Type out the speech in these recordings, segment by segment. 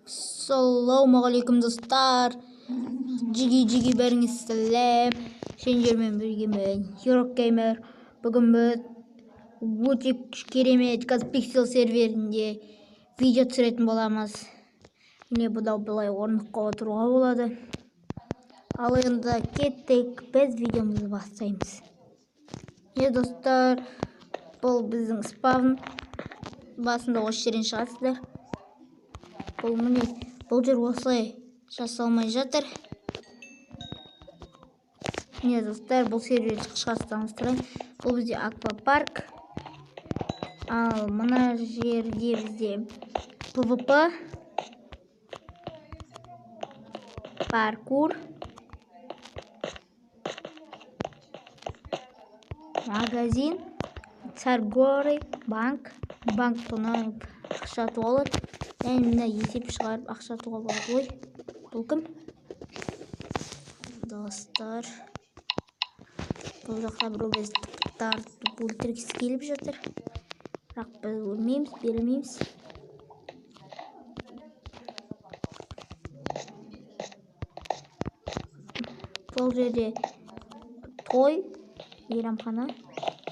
Ассалаумағалейкум, достар! Жиги-жиги, бәріңе сәлем! Сендермен бірге мен, Геймер. Бүгін біз өте керемет Казпиксел серверінде видео түсіретін боламыз. Міне, бұда былай орындыққа отыруға болады. Ал енді кеттік, біз видеомызды бастаймыз. Міне, достар, бұл біздің спавн. Басында осы жерден шығасыздар. Бұл, міне, бұл жер осылай жасалмай жатыр. Міне, достар, бұл серверді қысқаша таныстырайын. Бұл бізде аквапарк. Ал мына жерде бізде ПВП, паркур, магазин, царь горы, банк, банк тонап ақша табуға болады. Және мына есеп шығарып ақша табуға болады. Ой, бұл кім? Достар, бұл жақта біреу бізді тартып өлтіргісі келіп жатыр. Бірақ біз өлмейміз, берілмейміз. Бұл жерде той, мейрамхана,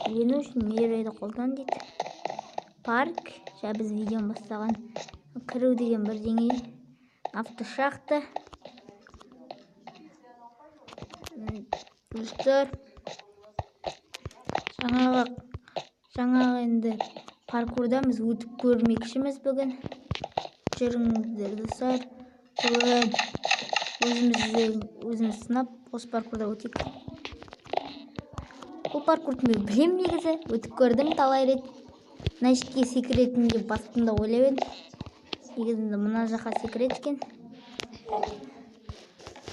үйлену үшін мейірді қолдан дейді. Парк, жаңа біз видеоны бастаған кіру деген бірдеңе, автошахта. Достар, жаңағы енді паркурдан біз өтіп көрмекшіміз бүгін. Жүріңіздер, достар, бүгін өзіміз сынап осы паркурда өтейік. Бұл паркурды мен білемін негізі, өтіп көрдім талай рет. Мына жерге секіретін деп бастым да ойлап едім. Негізінде мына жаққа секіреді екен.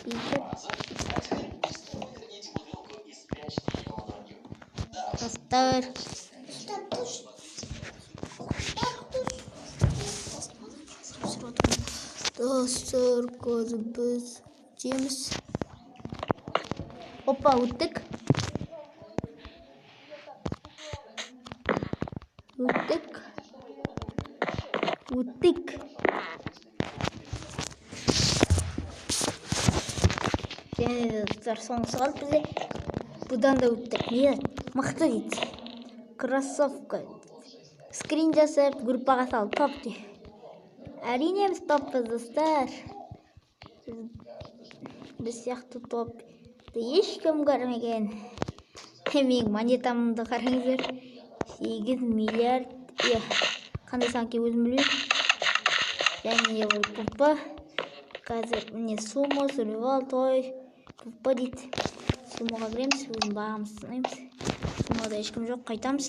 Бүйтіп. Достар. Достар, қазір біз өтеміз. Опа, өттік. Өттік. Өттік. Және де, достар, соңғысы қалды бізде. Бұдан да өттік. Не, мықты дейді. Кроссовка. Скрин жасап, группаға салып, топ де. Әрине, біз топпыз, достар. Біз сияқты топты ешкім көрмеген. Менің монетамды қараңыздар. 8 миллиард. Е, қандай сан екенін өзім білмеймін. Және бұл ПП. Қазір міне сумо, сурвивал, той, ПП дейді. Сумоға кіреміз, өзім бағамызды сынаймыз. Сумода ешкім жоқ, қайтамыз.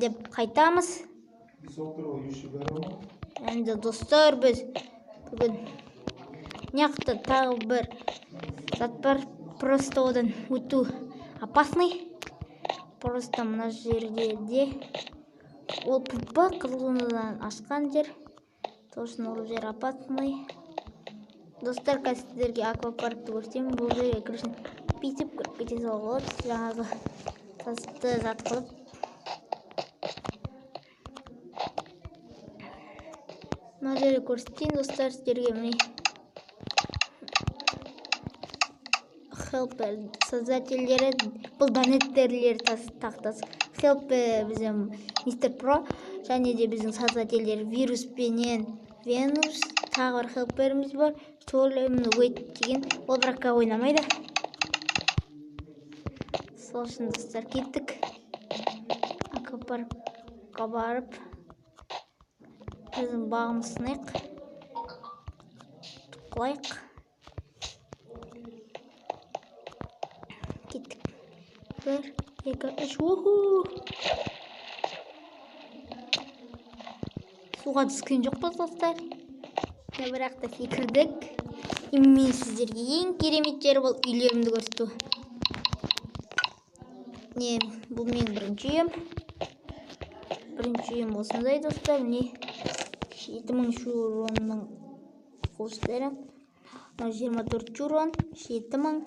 Деп қайтамыз. Енді, достар, біз бүгін мына жақта тағы бір зат бар. Просто одан өту опасный. Просто мына жерде де ол ПП қызыл зонадан асқан жер. Сол үшін ол жер опасный. Достар, қазір сіздерге аквапаркті көрсетемін. Бұл жерге кіру үшін бүйтіп кіріп кете салуға болады. Жаңағы тасты зат қылып. Мына жерде көрсетейін, достар, сіздерге міне. Хелпер создательдері, бұл донеттерлер тақтасы. Хелпер біздің Мистер Про, және де біздің создательдер Вирус пенен Венус, тағы бір хелперіміз бар, Толем Уэйт деген, ол бірақ ойнамайды. Сол үшін, достар, кеттік. Аквапаркқа барып біздің бағымызды сынайық. Құлайық. Кеттік. 1, 2, 3, уху! Суға түскен жоқпыз, достар. Бірақ та секірдік. Мен сіздерге ең керемет жері бұл үйлерімді көрсету. Не, бұл менің бірінші үйім. Бірінші үйім осындай, достар. Міне, жеті мың уронның қылыштары. Мынау жиырма төрт урон, жеті мың.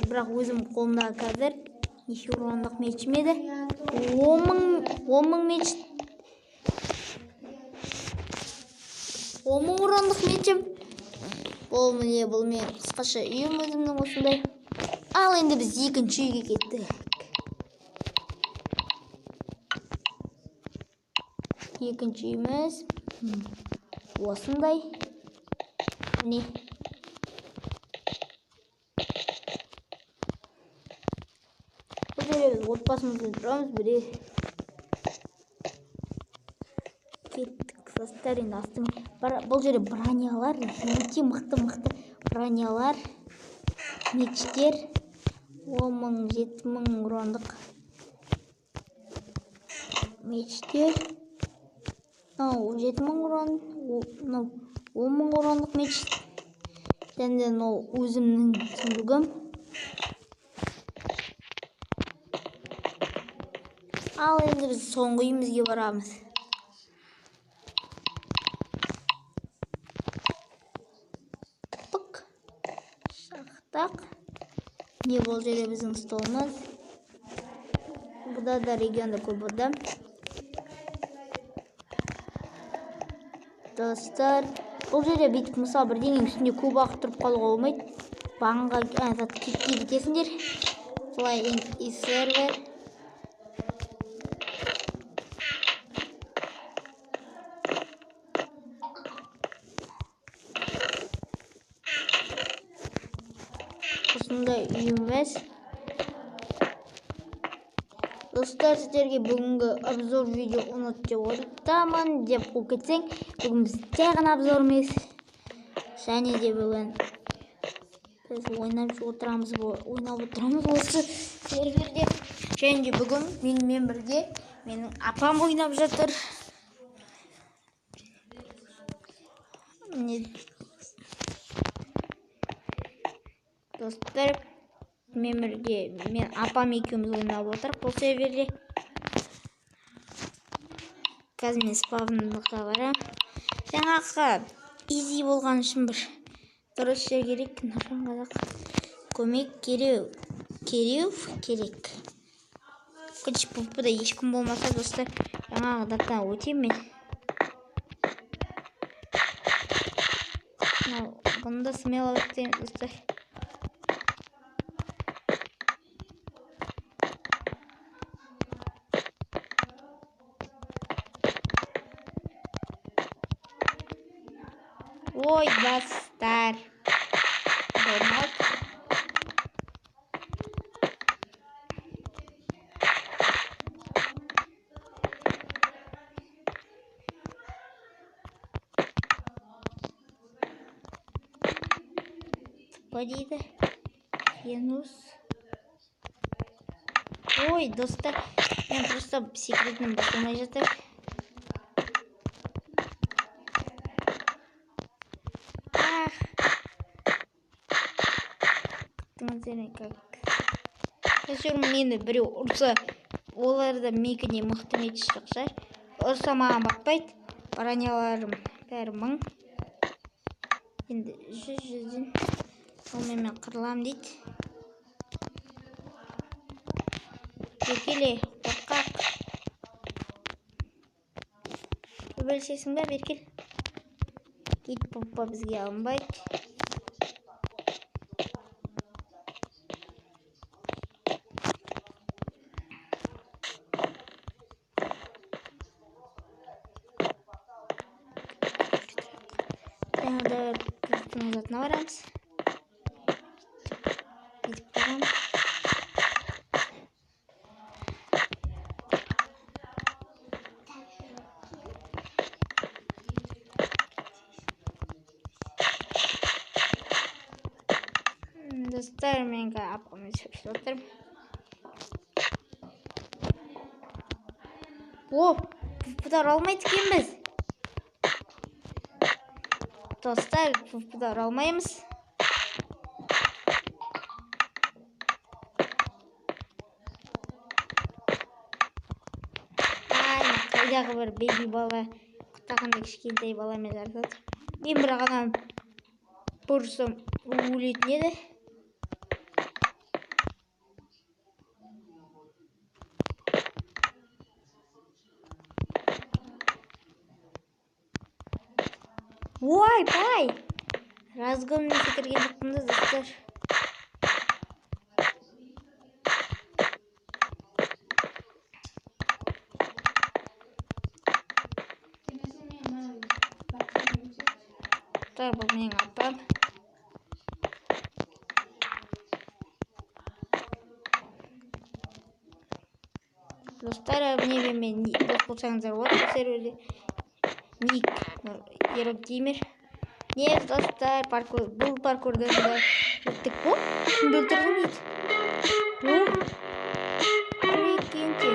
Бірақ өзім қолымдағы қазір неше урондық мечім еді? Он мың, он мың меч. 10 000 урондық мечім. Бұл міне, бұл мен қысқаша үйім өзімнің осындай. Ал енді біз екінші үйге кеттік. Екінші үйіміз осындай. Міне. Бұл жерде біз отбасымызбен тұрамыз, бірге. Кеттік, достар, енді астың бұл жерде бронялар, өте мықты-мықты бронялар, мечтер, 10 000, 7000 урондық мечтер. Мынау 7000 урон, мынау 10 000 урондық меч. Және де мынау өзімнің сундугім. Ал енді біз соңғы үйімізге барамыз. Пық. Шақтақ. Не бұл жерде біздің столымыз. Бұда да регионда көп адам. Достар, бұл жерде бүйтіп мысалы бірдеңенің үстінде көп уақыт тұрып қалуға болмайды. Банға, зат кекке кетесіңдер. Солай и сервер. Осындай үйіміз. Достар, сіздерге бүгінгі обзор видео ұнады деп ойлаймын. Деп қуып кетсең, бүгін біз жай ғана обзор емес. Және де бүгін біз ойнап отырамыз, ойнап отырамыз осы серверде. Және де бүгін менімен бірге менің апам ойнап жатыр. Міне. Достар, мен бірге, мен апам екеуміз ойнап отырық бұл серверде. Қазір мен спавнға барамын. Жаңағы изи болған үшін бір дұрыс жер керек. Нұржан қазақ көмек керек. Короче, пвпда ешкім болмаса, достар, жаңағы даттан өтемін мен. Мынау, бұны да смело өтемін, достар. Ой, достар. Болмайды. Тыпа дейді. Венус. Ой, достар, мен просто секретім басылмай жатыр. Әсер мені біреу ұрса, олар да мекіне мықты меч жоқ шығар. Ұрса маған батпайды. Броняларым бәрі мың. Енді жүз жүзден онымен мен қырылам дейді. Беркеле, қорқақ. Төбелесесің бе, Беркел? Кит попа бізге алынбайды. Затына барамыз. Бүйтіп барамыз. Достар, мен қазір апаммен сөйлесіп отырмын. О, пвпда ұра алмайды екенбіз. Достар, пвпда ұра алмаймыз. Ай, қайдағы бір беби бала, құттағандай кішкентай баламен жарысады. Мен бір ғана бұрсам өлетін еді. Ойбай! Разгонмен секірген жоқпын да, достар. Достар, бұл менің апам. Достар, міне мен дос болсаңыздар болады бұл серверде. Ник Ерок Геймер. Не, достар, паркур, бұл паркурдан да өттік. О, кімді өлтірдім дейді. О, прикиньте.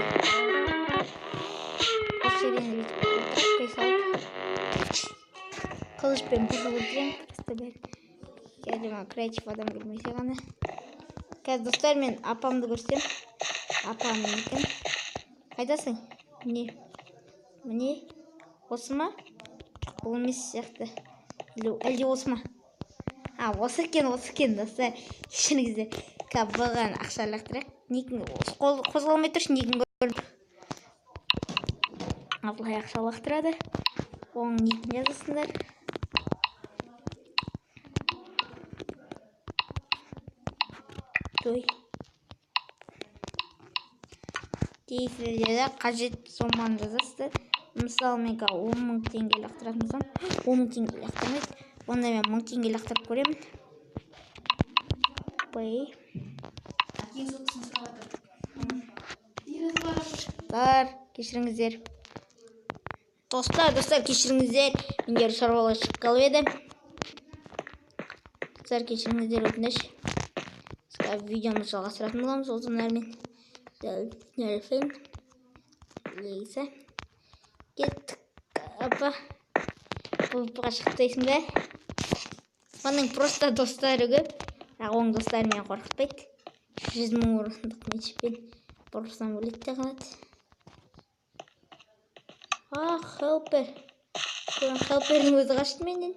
Осы жерден бүйтіп өлтіріп қоя салып. Қылышпен бұзып өлтіремін, просто бәрін. Қазір маған креатив адам келмесе ғана. Қазір, достар, мен апамды көрсем. Апам екен. Қайдасың? Міне. Міне. Осы ма? Жоқ, бұл емес сияқты. Әлде осы ма? А, осы екен, осы екен, достар. Кешіріңіздер. Қазір бұған ақша лақтырайық. Никін қозғалмай тұршы, никін көріп. Абылай ақша лақтырады. Оның никін жазасыңдар. Той. Дейсіздер, қажет соманы жазасыздар. Мысалы, мен қазір 10 000 теңге лақтыратын болсам, 10 000 теңге лақтырмайды. Онда мен 1000 теңге лақтырып көремін. Пэй. Достар, кешіріңіздер. Достар, достар, кешіріңіздер. Менде бір шаруалар шығып қалып еді. Достар, кешіріңіздер, өтініш. Біз видеомызды жалғастыратын боламыз осындармен. Дельфин. Лиза. Кеттік, апа. Бұға шықтайсың ба? Оның просто достары көп. Бірақ оның достары мені қорқытпайды. 100 000 орындық мечпен бұрсам өледі де қалады. А, хелпер. Хелпердің өзі қашты менен.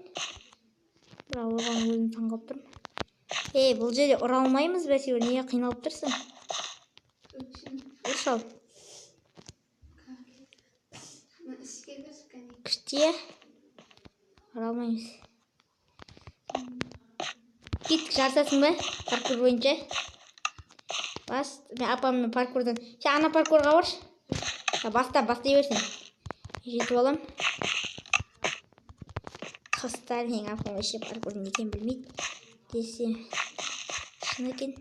Бірақ оған өзім таңғалып тұрмын. Ей, бұл жерде ұра алмаймыз ба сен? Неге қиналып тұрсың? Ұршы ал. Күшті. Ұра алмаймыз. Кеттік, жарысасың ба? Паркур бойынша. Бас, мен апаммен паркурдан. Сен ана паркурға баршы. Баста, бастай берсін. Жетіп алам. Достар, менің апам вообще паркурдың не екенін білмейді. Десем, шын екен.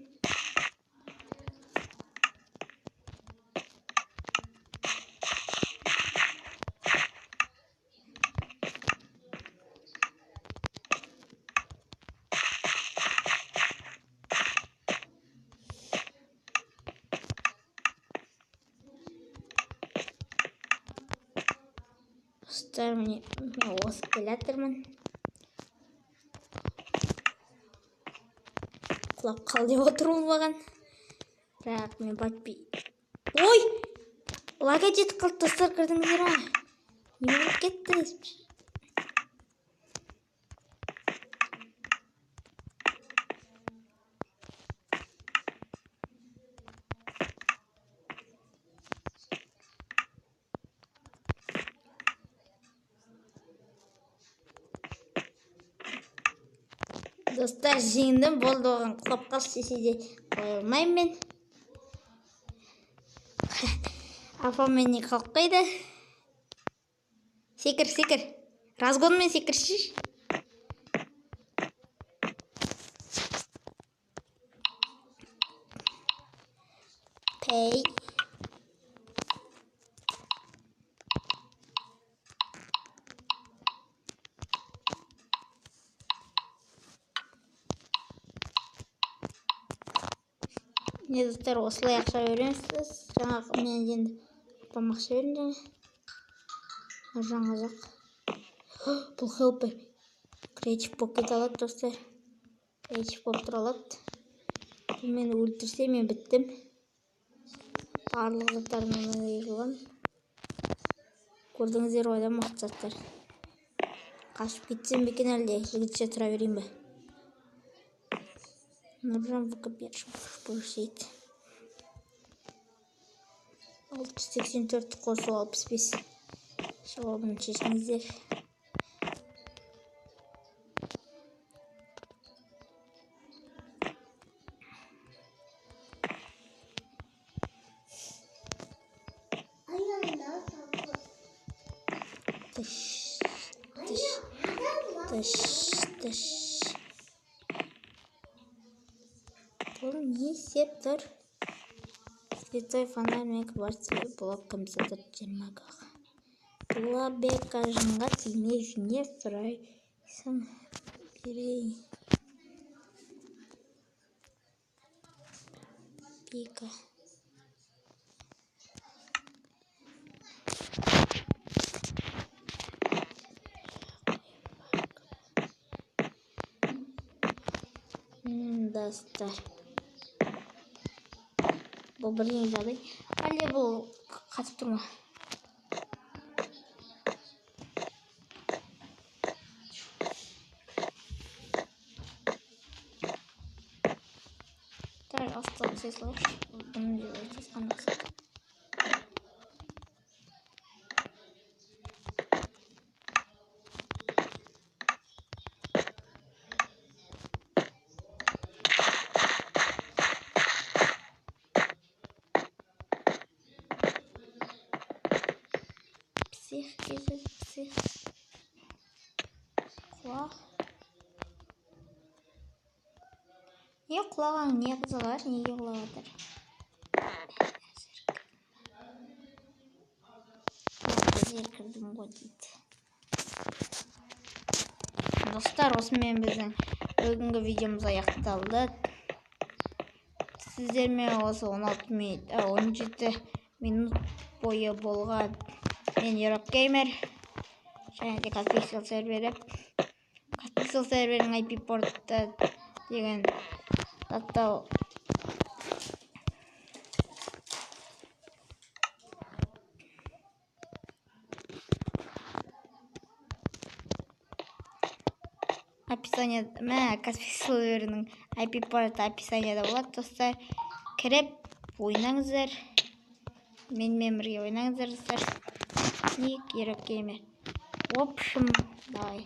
Достар, міне, мен осып келе жатырмын. Құлап қал деп отыр ол маған. Бірақ мен батпей. Ой! Лагать етіп қалды, достар, көрдіңіздер ма? Не болып кетті? Достар, жеңдім, болды, оған құлап қалшы десе де қоя алмаймын мен. Апам менен қалып қойды. Секір, секір. Разгонмен секірші. Пей. Не, достар, осылай ақша береміз. Жаңа мен енді апам ақша бердім жаңа. Жаңа жақ. Бұл хелпер. Креатив болып кете алады, достар. Креатив болып тұра алады. Бұл мені өлтірсе, мен біттім. Барлық заттарым жиылған. Көрдіңіздер ғой да, мықты заттар. Қашып кетсем бе екен әлде, жігітше тұра берейін бе? Нұржан ВК 684 қосу 65. Жауабын шешіңіздер. Тыш, тыш, тыш, тыш. Бұл не істеп тұр? Святой фонарь мен кварцевый блок компенсатор 20. Тұлабека жынға тиме, не сұрайсың берейін. Пика. Достар. Бұл бірдеңе жағдай. Әлде бұл қатып тұр ма? Так, астық істей салайықшы. Бұны да өте жақсы. Псих кезі, псих. Құлақ. Не құлаған, не қызығы бар, неге құлап жатыр? Әзір кірдім ғой дейді. Достар, осымен біздің бүгінгі видеомыз аяқталды. Сіздермен осы 16 минут, 17 минут бойы болған мен Europe Gamer және де Казпиксел сервері. Казпиксел серверінің IP порты деген заттау описание, мә, Казпиксел серверінің IP порты описанияда болады, достар. Кіріп ойнаңыздар. Менімен бірге ойнаңыздар, достар. Ник Europe Gamer. В общем, давай.